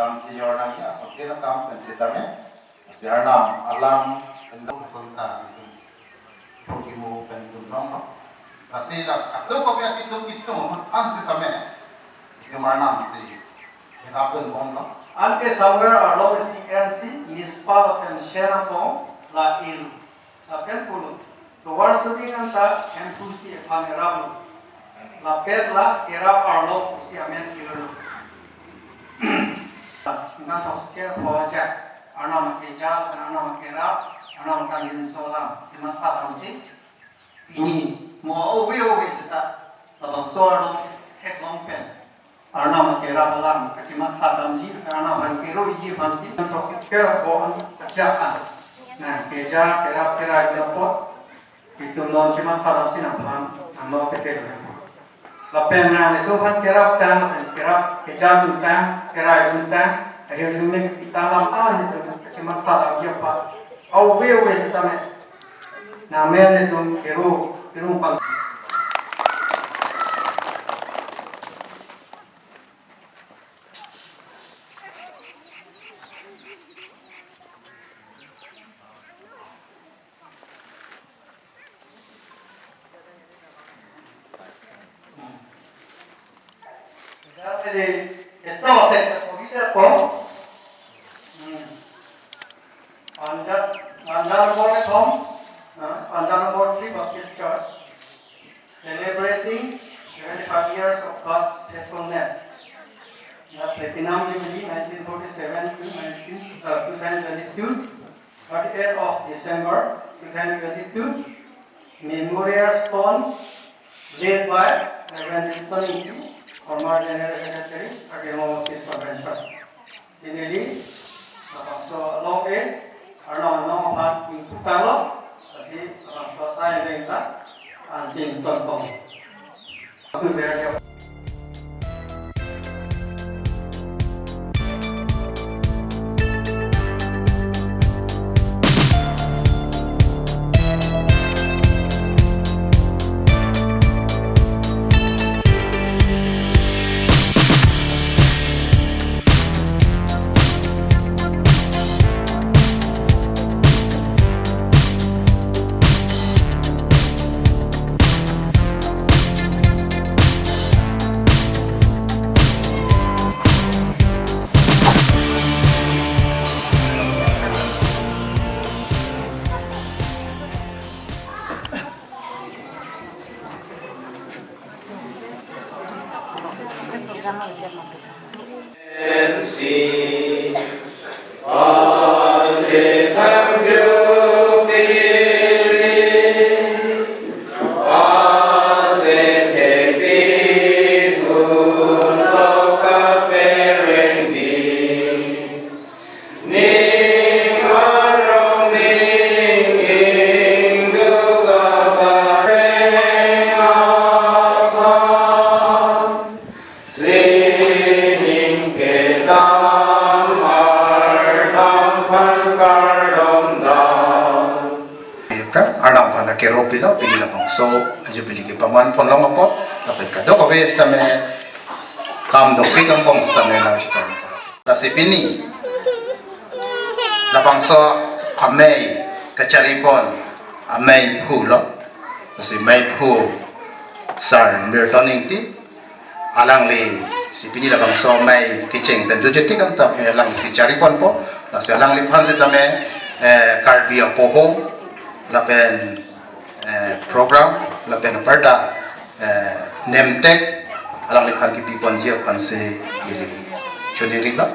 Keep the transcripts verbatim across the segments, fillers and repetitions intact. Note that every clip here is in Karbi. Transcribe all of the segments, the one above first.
Kam kejor nangji ason ke kam pen sitame. Lasi Arnam alam pen dong ason ta itum phukimu pen itum longlo. Lasi la atum kopi atum kisung aphan sitame itum Arnam si kerap pen bomlo. Anke Samuel arlo isi N C, Mizpa pen Shen akong la il. Lapen pulo, tovar soding anta Hemphu si ephan eraplo. Lapen la kerap arlo pusi amen kirlo. Nang thok ke pho ajat, Arnam akeja, Arnam akerap, Arnam akangjinso alam, kematha alam si. Pini mo ove ove seta labangso arlo theklong pen Arnam akerap alam kachematha damji, Arnam aphan kero-iji aphan si, nang throksi kerap ko an ajak an. Nang keja kerap kerai apot itum non chematha damsi nangphan nangno pete lo. Lapen nang itum aphan keraptang, kerap keja duntang, kerai duntang, ahirjume kepitang alam an itum chematha damji apot. Ove ove sitame nang men itum kero, kero pang. Jadi, ito, ito, ito, Hmm. Panja, Panja nombor kethom, ah, Panja nombor three Baptist Church, celebrating seventy-five years of God's faithfulness. The Platinum Jubilee nineteen forty-seven to nineteen, uh, two thousand twenty-two, thirty-eighth of December two thousand twenty-two, Memorial Stone laid by Reverend Dilson Ingti, former General Secretary, Karbi Anglong Baptist Convention. Sinili, labangso along ke, Arnam along aphan ingpu tanglo, lasi labangso asai deng ta, ansi ington pong. Happy birthday. Sining kedam Arnam aphan kardom dam. Arnam aphan kero pilo, pini labangso ajubilee kepaman ponlong apot, lapen kadokave sitame kam dopik angbong sitame nangchipon. Lasi pini labangso amei kacharipon amei phu lo. Lasi mei phu Sar Milton Ingti, alangli si pini labangso amei kecheng pen jutjetik an tame alangli si chariponpo. Lasi alangliphan sitame, eh, Karbi apoho lapen, eh, program lapen aparta, eh, nemtek alangliphan kepiponji aphan si ili choningri lo.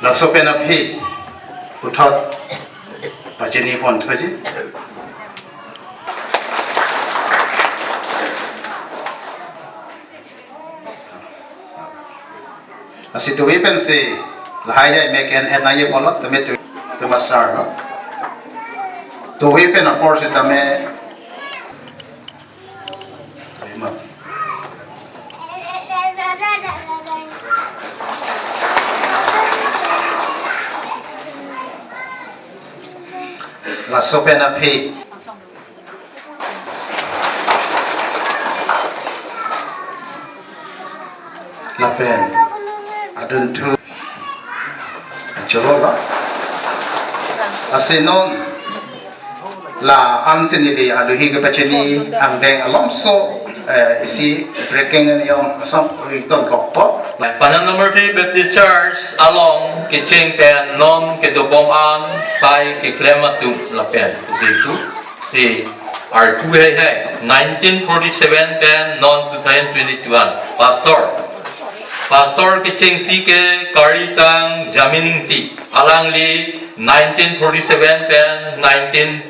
Laso pen aphi puthot pachini pon thuji. Lasi tuve pensi lahai jai me ke-en-et nangji apotlo, tame tu, tu masar lo. Tuve pen apor sitame. Laso pen aphi. Lapen adunthu choro ba. Lasi non la-an si neli aluhi kepachini angdeng alomso, eh, isi breaking news asam ringtone kokpo. Panang number three Baptist Church along kecheng pen non kedobom an sai keklem atum lapen pusi tu si arpu heihei, nineteen forty-seven pen non two thousand twenty-two an. Pastor, Pastor kechengsi ke Karlitang Jamin Ingti, alangli nineteen forty-seven pen nineteen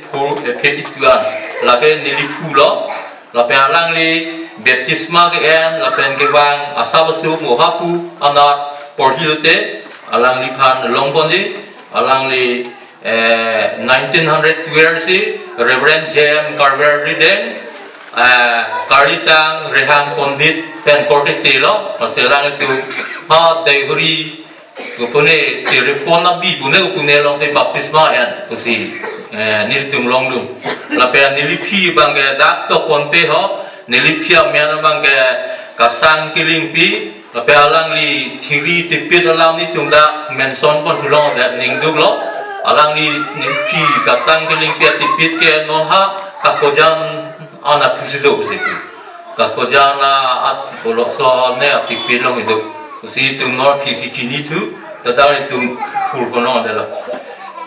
fifty-two an lake neliphu lo. Lapen alangli baptisma ke-en lapen kevang asap asuk mo hapu anat porhi lote alangliphan longponji. Alangli, eh, nineteen hundred twelve si Reverend J M Karver Rideng, eh, Karlitang Rehang Pondit pen korte telo, lasi alanglitum ha Deihori kopune Tiripon abi pune kopune alongsi baptisma en pusi, eh, nelitum longdun. Lapen neliphi abangke dak to ponpe ho, neliphi amen abangke Kasang Kilingpi, lapen alangli thiri tipit alam nelitum dak mention pon thulong det ningduklo. Alangli neliphi Kasang Kilingpi atipit ke non ha Kakojan anat thusi do pusi pu. Kakojan anat pulo so ne atipit long idu. Pusi itum non phisi chinithu, tadang itum phul kono delo.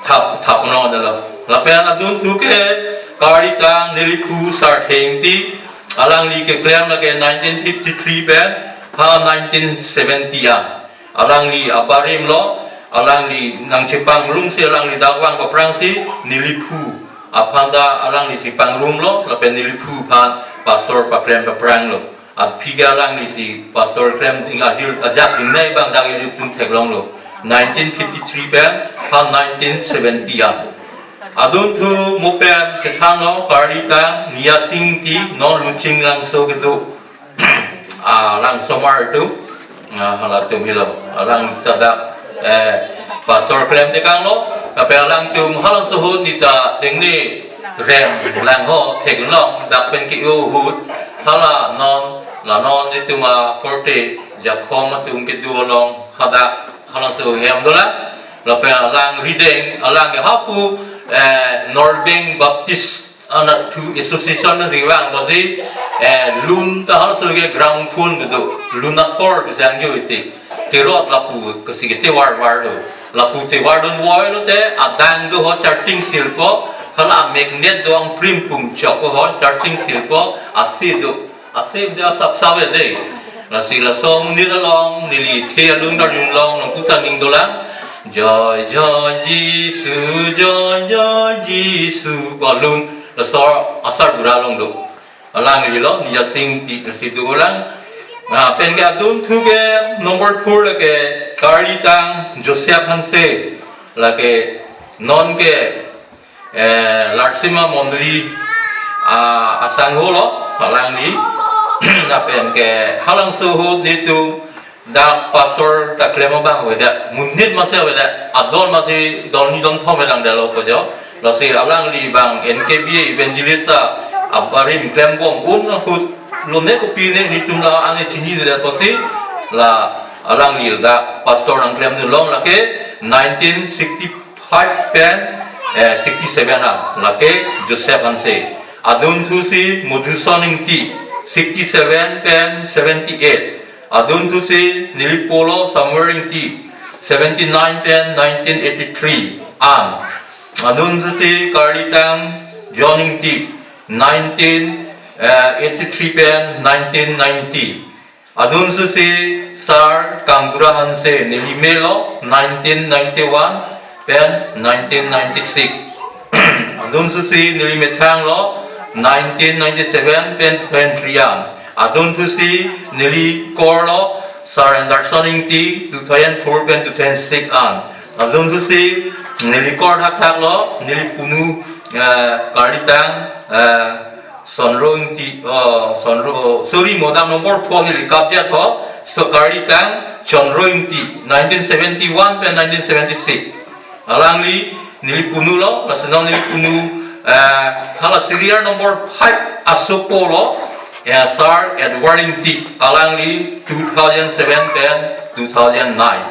Thap, thap kono delo. Lapen adunthu ke Karlitang neliphu Sarthe Ingti, alangli keklem lake nineteen fifty-three pen ha nineteen seventy an. Alangli abarim lo, alangli nangchepangrumsi alangli dak vang paprangsi neliphu aphan ta alangli si pangrumlo, lapen neliphu aphan pastor paklem papranglo. Aphi ke alanglisi pastor klem ding ajir ajak dingnei abang dak ilitum theklonglo. Nineteen fifty-three pen ha nineteen seventy an. Adunthu mo pen chethanlo Karlitang Niyasing Ingti non Luching Langso kedo. Ah, langsomar tu, ah, halatum helo, alang sadak, eh, pastor klem tekanglo, tapi alangtum halangso ahut neta dengne rem lang ho theklong dak pen ke-o ahut, hala non, la non itum akorte jakhom atum kedo along hadak halangso hem dolang, lapen alang Rideng, alang ke hapu, eh, Northern Baptist anat thu association nasi vang pusi, eh, lun ta halso ke ground phone do, lun akor bisa angyo iti. Tirot lapu kasi ke tevar var do. Lapu tevar dun voi lote adang do ho charting silpo, hala magnet do angprim pum chok ho charting silpo, asi do. Asip dia sap save de. Lasi laso amonit along neli the alun darlun long nangputa ning dolang. Joy, joy, Jisu, joy, joy, Jisu. Ko alun laso asar dura long do. Alang neli lo, Niyasing Ingti lasi dolang. Nah, pen ke adunthu ke number four lake Karlitang Joseph Hanse. Lake non ke eh, Larsima Mondoli, ah, asangho lo, alangli, lapen ke halangso ahut nelitum dak pastor ta klem abang avedet, monit masi avedet, adon masi don ni don thom lang dalo ko jo. Lasi alangli abang N K B A evangelist ta abarim klembom un ahut lone kopine nelitum la-an chinine det pusi la alangli dak pastor nangklemdun long lake nineteen sixty five pen, eh, sixty seven an, lake Joseph Hanse. Adunthusi Madhuson Ingti, sixty seven pen seventy eight. Adunthusi neli po lo Samuel Ingti, seventy nine pen nineteen eighty three an. Adunthusi Karlitang John Ingti, nineteen eighty three pen nineteen ninety. Adunthusi Sar Kangura Hanse, neli melo, nineteen ninety one pen nineteen ninety six. Adunthusi neli methang lo, nineteen ninety seven pen two thousand three an. Adunthusi neli kor lo, Sar Anderson Ingti, two thousand four pen two thousand six an. Adunthusi neli kor thakthak lo, neli punu, eh, Karlitang, eh, Sonro Ingti, oh, Sonro, sorry, modang number four neli kapjat ho, so Karlitang Sonro Ingti, nineteen seventy one pen nineteen seventy six. Alangli neli punu lo, lasi non neli punu, eh, hala serial number five asopo lo, Eh, Sir Edward Ingti, alangli two thousand seven pen two thousand nine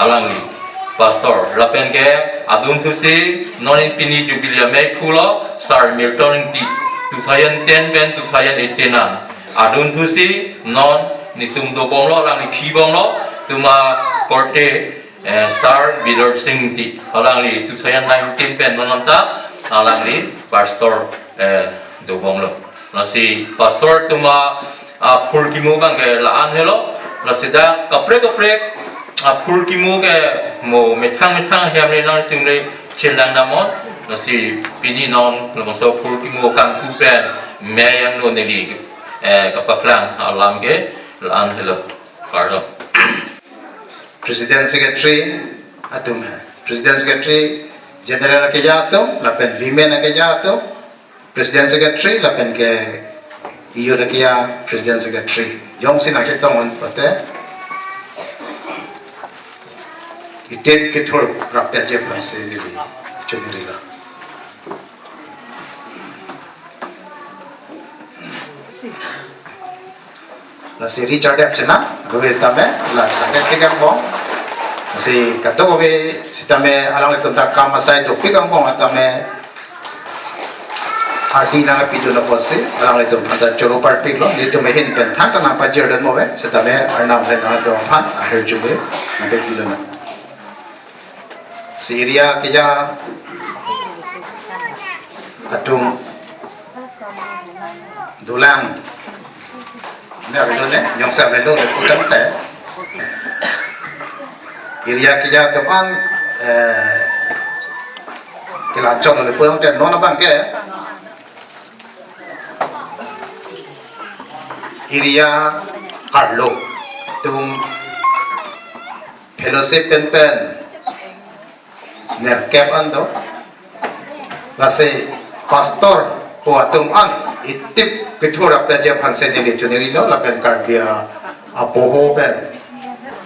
alangli pastor. Lapen ke adunthusi non pini jubilee amei pulo Sir Milton Ingti, two thousand ten pen two thousand eighteen an. Adunthusi non netum dobomlo, alangli thibomlo, tuma korte, eh, Sir Bidor Sing Ingti, alangli two thousand nineteen pen non anta alangli pastor, eh, dobomlo. Lasi pastor tuma aphurkimo abang ke la-an helo. Lasi dak kaprek kaprek aphurkimo ke mo methang methang ahem le nangtum le chelang damnon. Lasi pini non labangso aphurkimo kangku pen mei angno neli, eh, kapaklang alam ke la-an helo. Kardom. President Secretary atum he. President Secretary General akeja atum, lapen Women akeja atum, President Secretary, lapen ke Youth akeja President Secretary. Jongsi nangchetong un pute, itip kethur rapet je aphansi neli chonirilo. Lasi ri chardep sina, dove sitame, la chardep tik angbong. Lasi kadokave sitame alanglitum ta kam asai dopik angbong atame ardi nangpidun apotsi, alanglitum aphanta choro parpiklo, nelitum ahin pen thangta nangpajirdun move, sitame Arnam le nangtum aphan ahirjume nangpidun. Si area keja atum dolang. Ne avelo ne, jongsi avelo le putangte. Area keja atum an, eh, kelanchot le putangte non abang ke area arlo atum fellowship pen pen nerkep an do. Lasi pastor pu atum an itip kethur rapet je aphansi neli chonirilo, lapen Karbi apoho pen,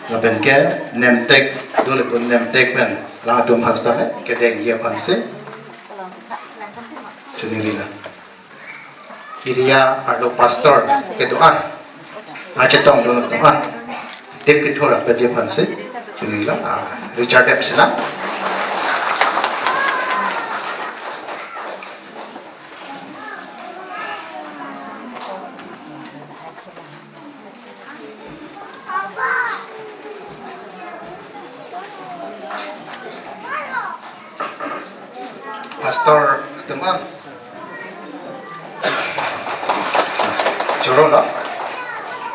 lapen ke nemtek, dole pu nemtek pen, alangtum aphan sitame kedengji aphansi chonirilo. Area arlo pastor kedo-an, nangchetongdun atum an, itip kethur rapet je aphansi chonirilo, ah, ri chardep sina. Pastor atum an chorolo.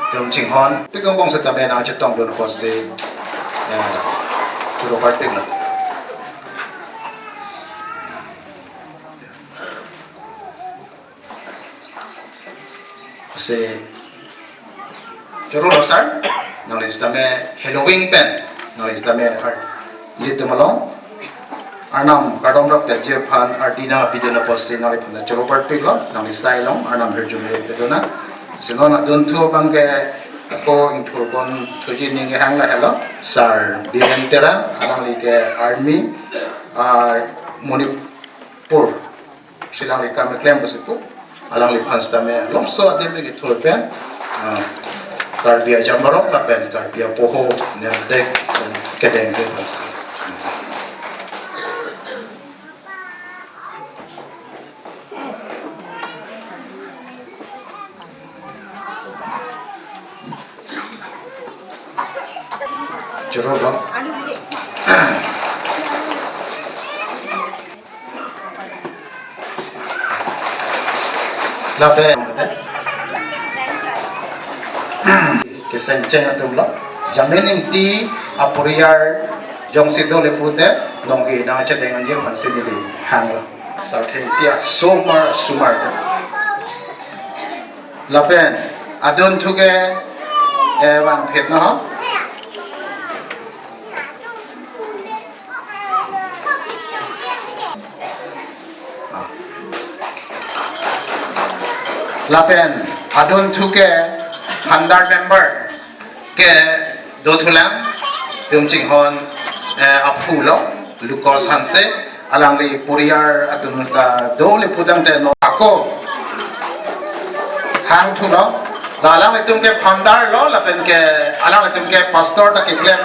Atum chinghon tik angbong sitame nangchetongdun apotsi, eh, choro parpiklo. Lasi chorolo sir, nangli sitame Halloween pen, nangli sitame har, ilitum along Arnam kardom rapet je aphan ardi nangpidun apotsi nangliphan ta choro parpiklo, nangli sai along Arnam ahirjume pedun nang. Si non adunthu abang ke ako ingthurpon thuji, ning kehang lahelo, Sir Biren Terang, alangli ke Army, ah, Manipur si alangli kam keklem pusi pu, alangliphan sitame longso adim kethur pen, ah, Karbi ajambaro lapen Karbi apoho nemtek kedengji aphansi. Choro lo. Lapen kechengcheng atum lo. Jamin Ingti aporial jongsi dole pute nongke nangchedeng anji aphansi neli hanglo. Sarthe Ingti asomar asomar. Lapen adunthu ke, eh, vangphet no ho. Ah. Lapen adunthu ke handar member ke dothulang, atum chinghon, eh, aphu lo, Lucas Hanse, alangli poriyal atum ta dole putangte no ako. Ang thulo, la alanglitum ke founder lo, lapen ke alanglitum ke pastor ta keklem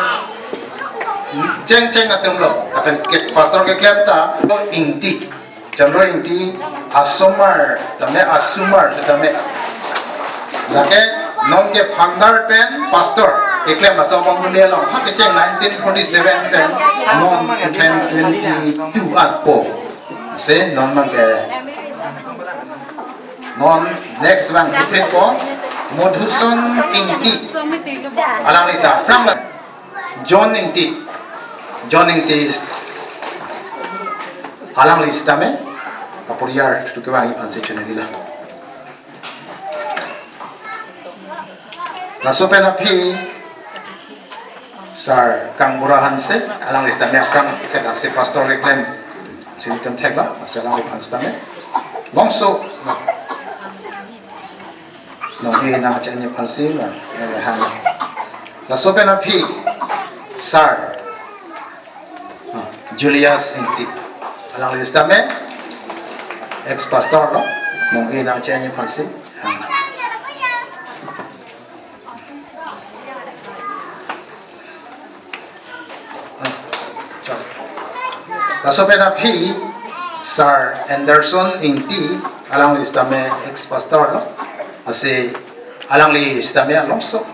chengcheng atum lo, lapen ke pastor keklem ta lo Ingti, Chandra Ingti, asomar tame, asomar tame. Lake non ke founder pen pastor keklem, laso abang dun along ha kecheng nineteen forty-seven pen non two thousand twenty-two atpo. Se non abang ke non next abang hipit po Madhuson Ingti. Alangli ta aphrang la John Ingti. John Ingti alangli sitame kaporiyar tu kevangji aphansi choneri la. Laso pen aphi Sar Kangbura Hanse, alangli sitame aphrang kedaksi pastor keklem si itum theklo, lasi alangliphan sitame bangso nonghe nangchenji aphansi la, eh, hang. Laso pen aphi Sar, ah, Julius Ingti, alangli sitame ex pastor lo, nonghe nangchenji aphansi hang. Laso pen aphi Sar Anderson Ingti, alangli sitame ex pastor lo, lasi alangli sitame alongso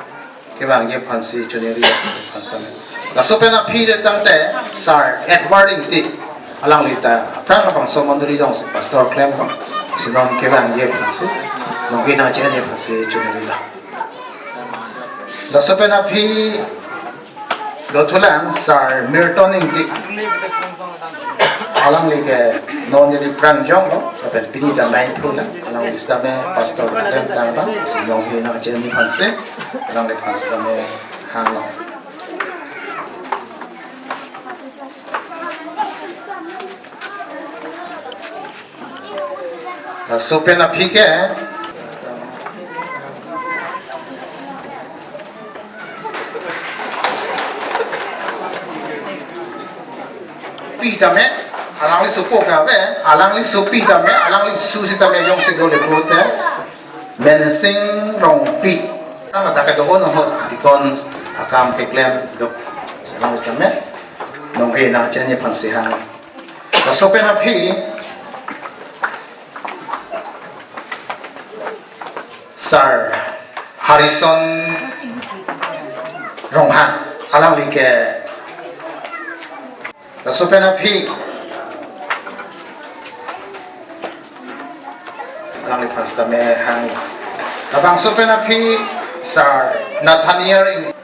kevangji aphansi choneri aphan sitame. Laso pen aphi le tangte Sar Edward Ingti, alangli ta aphrang labangso mondoli alongsi pastor klem lo, lasi non kevangji aphansi, nonghe nangchenji aphansi choneri la. Laso pen aphi dothulang Sar Milton Ingti. Alangli ke non neli prangjong lo, lapen pini ta nai phru lo, alangli sitame pastor klem tang abang, lasi nonghe nangchenji aphansi, alangliphan sitame hang lo. Laso pen aphi ke pi tame, alangli sopo kave, alangli sopi tame, alangli su sitame jongsi dole pute, Mensing Rongpi. Ang atake do ono ho, deacon akam keklem do. Selang tame, nonghe nangchenji aphansi hang. Laso pen aphi Sar Harrison Ronghang, alangli ke laso pen aphi, alangliphan sitame hang. Labangso pen aphi Sar Nathaniel Ing-,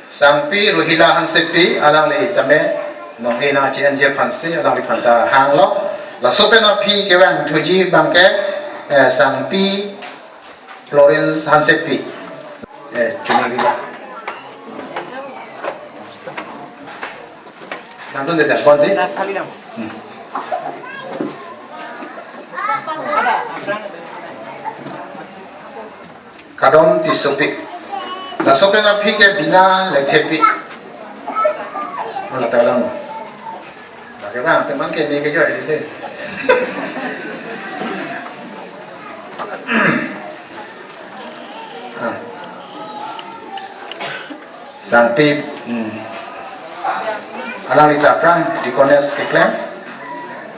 Sangpi Ruhila Hansepi, alangli tame nonghe nangchenji aphansi alangliphan ta hang lo. Laso pen aphi kevang thuji abang ke, eh, Sangpi Florence Hansepi. Eh, choneri la. Nangtum de dak bon de. Hmm. Kadom Tissopi. Laso pen aphi ke Bina Lekthepi. Mala talang. Lake bang teman ke ni ke joy de. Ah. Sangpi, hmm. Alangli ta aphrang deaconess keklem.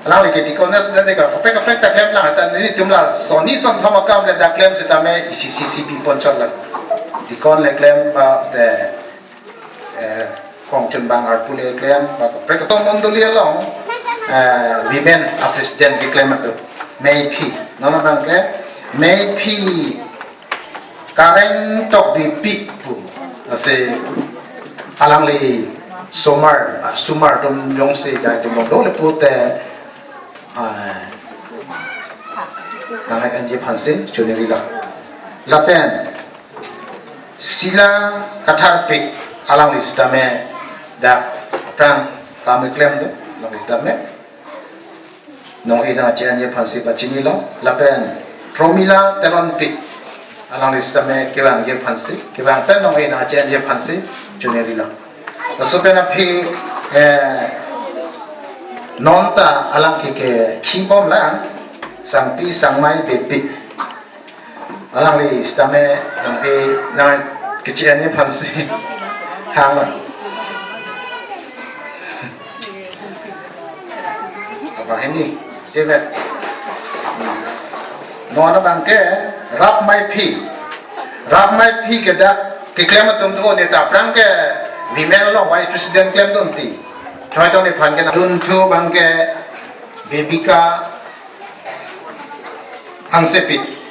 Alangli ke deaconess dan deka kaprek kaprek ta klem lang, ta nelitum la sonni sonthom akam le ta klem sitame isi isi pi ponchot la. Deacon le klem ba de, eh, kongchunbang arpu le klem ba kaprek kaprek mondoli along, eh, women a president keklem atum. Meiphi. Non abang ke Meiphi Kareng Tokbipi pu. Lasi alangli somar, ah, somar atum jongsi dai atum long dole pute, ah, nangchenji aphansi choneri la. Lapen Sila Katharpi, alangli sitame dak aphrang kam keklem do, alangli sitame nonghe nangchenji aphansi pachini lo, lapen Promila Teronpi, alangli sitame kevangji aphansi, kevang pen nonghe nangchenji aphansi choneri lo. Laso pen aphi, eh, non ta alang ke, kekhibom lang, Sangpi Sangmai Beypi. Alangli sitame nang e nang kecil ni aphansi hang. Apa ini? Tebe. Non abangke rap mai phi. Rap mai phi ke dak keklem atum tu ne ta aphrang ke women along vice president klemdun ti. Thoi tong nephan ke dunthu abangke Bebika Hansepi.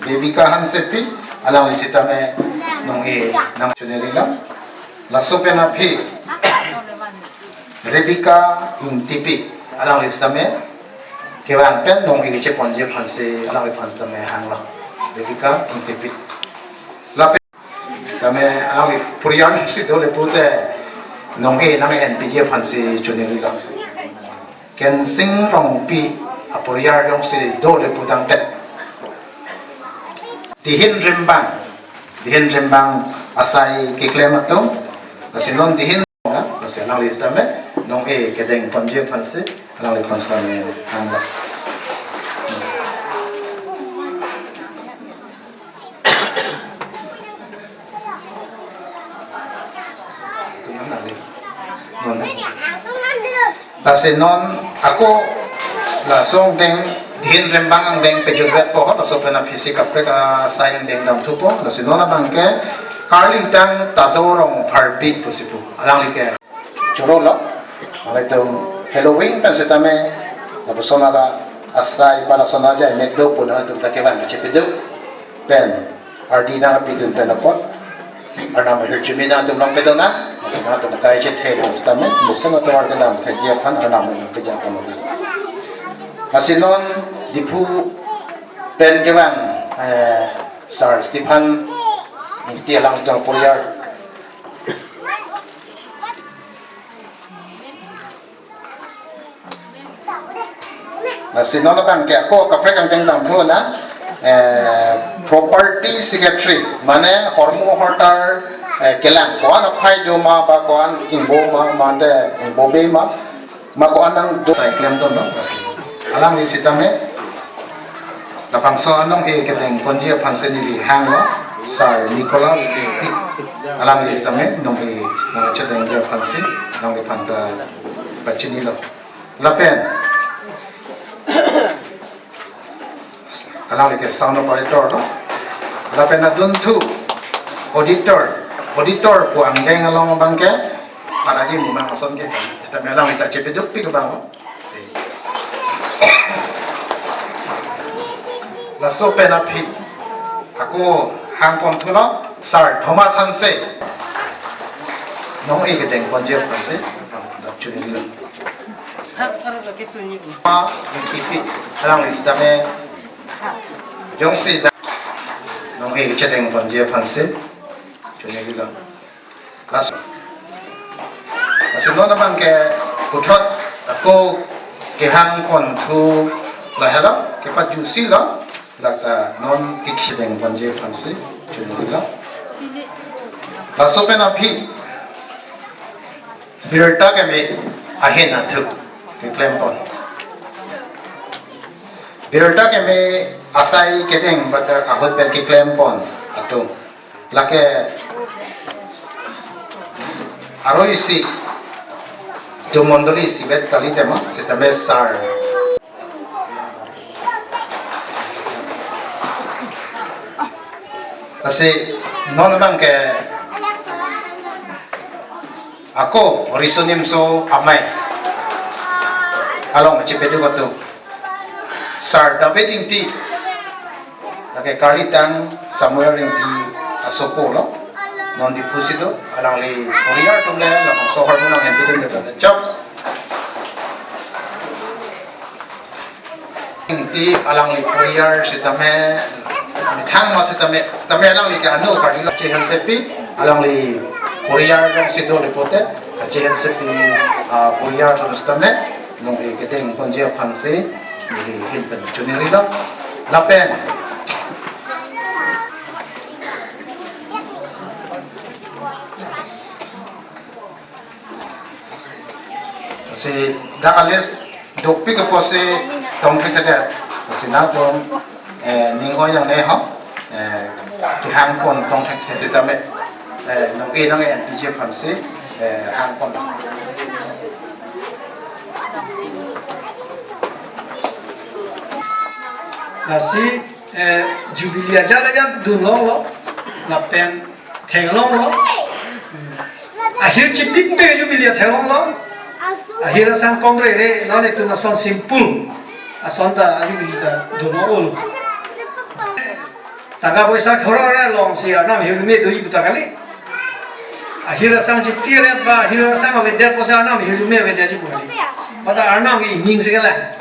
Bebika Hansepi, alangli sitame nong e nang chuneri lo. Laso pen aphi Rebecca Ingtipi, alangli sitame kevang pen nong e cheponji aphansi alangliphan sitame hang lo. Rebecca Ingtipi. Lapen tame alangli poriyar si dole pute nong e nang en piji aphansi chuneri lo. Kensing Rongpi aporiyar jongsi dole putangte. Dihin Rimbang, Dihin Rimbang asai keklem atum, lasi non Dihin na, lasi alangli sitame nong e kedengponji aphansi alangliphan sitame hang lo. Lasi non ako laso angdeng Dihin Rimbang angdeng pejutvet po, laso pen aphi si kaprek asai angdeng damthupo, lasi non abangke Karlitang Tado Rongpharpi pusi pu. Alangli ke choro lo. Alangtum Halloween pen sitame lapuson ata asai ba lason ajai mek do pu nangtum ta kevang chepeduk pen ardi nangpidun pen apot Arnam ahirjume nangtum longpedun nang, nangtum kai chethe dun sitame mesen atovar kedam thekji aphan Arnam nangpejapon nang. Lasi non Diphu pen kevang, eh, Sar Stephen Ingti alangtum aporiyar. Lasi non abangke ako kaprek angdeng damthu na, eh, property secretary, mane hormu hortar, eh, kelang, ko-an aphai do ma ba ko-an ingbo ma, mate ingbobe ma, ma ko-an nangdo asai klemdun lo, lasi alangli sitame labangso anong e kedengponji aphansi neli hang lo, Sar Nicholas Ingti, alangli sitame nong e nangchedengji aphansi alangliphan ta pachinilo. Lapen alangli ke sound operator lo. Lapen adunthu auditor, auditor pu angdeng along abangke para ji mumang ason ke, sitame alangli ta chepedukpik abang lo. Laso pen aphi ako hangponthulo, Sar Thomas Hanse. Nong e kedengponji aphansi dak chunilo. Ma, Ingtipi, alangli sitame jongsi dak nong e chedengponji aphansi chunilo. Lasi, lasi non abangke puthot ako kehangponthu lahelo, kepajutsi lo, lata non tik kedengponji aphansi chunilo. Laso pen aphi birta keme ahin athu keklempon. Birta keme asai kedeng bater ahut pen keklempon atum. Lake aro isi do mondoli isivet kali tema, sitame Sar. Lasi non abangke ako Riso Nimso Amei along chepeduk atum. Sar David Ingti, lake Karlitang Samuel Ingti asopo lo, non Diphu si do, alangli poriyar atum le labangso ahormu nang-enpidun te chok. Ingti alangli poriyar sitame, methang ma sitame, tame alangli ke anu karjulo Kache Hansepi, alangli poriyar jongsi dole pute, Kache Hansepi, ah, poriyar atum sitame nong e kedengponji aphansi neli ahin pen chunirilo. Lapen si dak a-list dopik apotsi tongthekthedet. Si nangtum, eh, ning oi nangne ho. Kehang pon tong thekthe tame, eh, nong e nong e N P J aphansi, eh, hang pon. Lasi, eh, Jubilee ajat ajat dun longlo, lapen theklonglo. Hmm. Ahir chipik pe Jubilee theklonglo. Ahir asang komre re, non itum ason simple. Ason ta Jubilee ta dun longlo. Tangka poisa khoro ra longsi Arnam ahirjume doji pu ta kali. Ahir asang chipi ret ba, ahir asang avedet pusi Arnam ahirjume avedetji pu kali. Pada Arnam ke ining si kelang.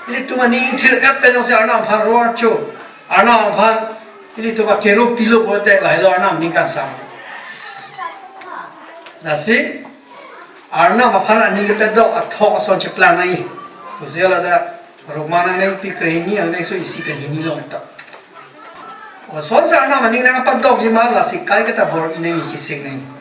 Ilitum aning ingthir et pe jongsi Arnam aphan ror cho. Arnam aphan ilitum akero pilo pulote lahelo Arnam aning kangsam. Lasi Arnam aphan aning kepadok athok ason cheplang nangji. Pusi ladak Roma nangnengpi krehini angdengso isi pen hini along ta. Lasonsi Arnam aning nangpadokji ma lasi kaiketa bor-i nangji, chesik nangji.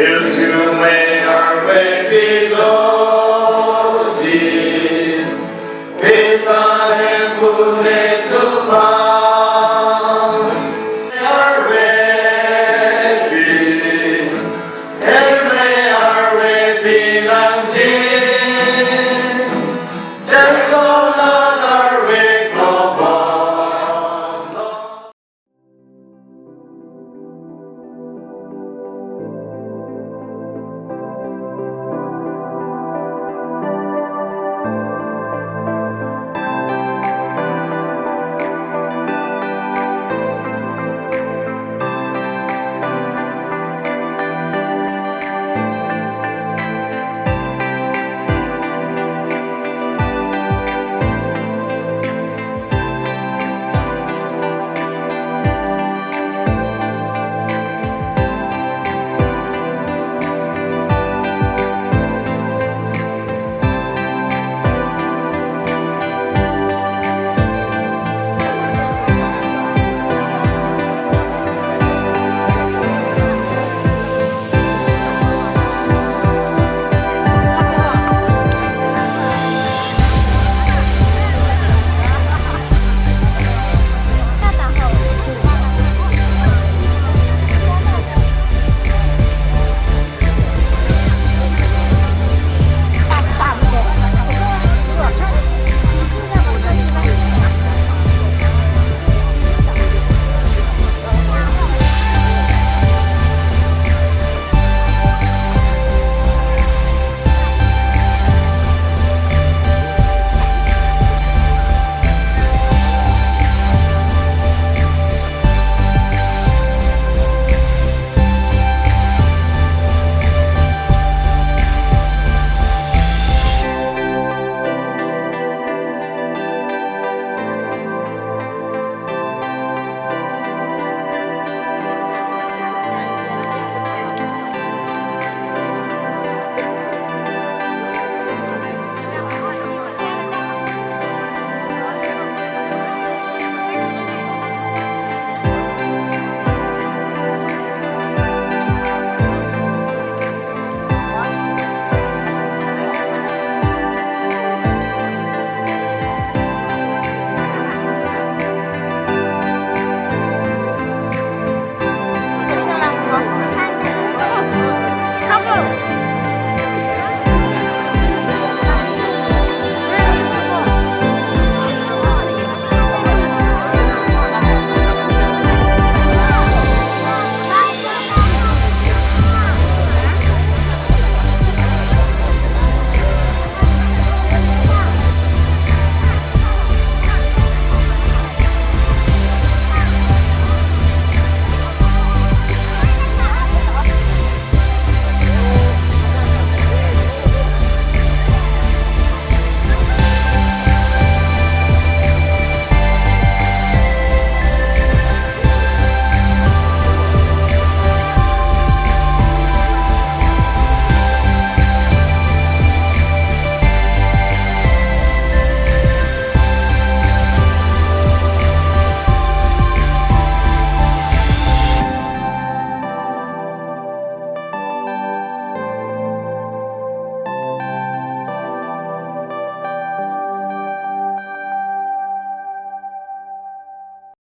Iljume arve piloji, pita hem pune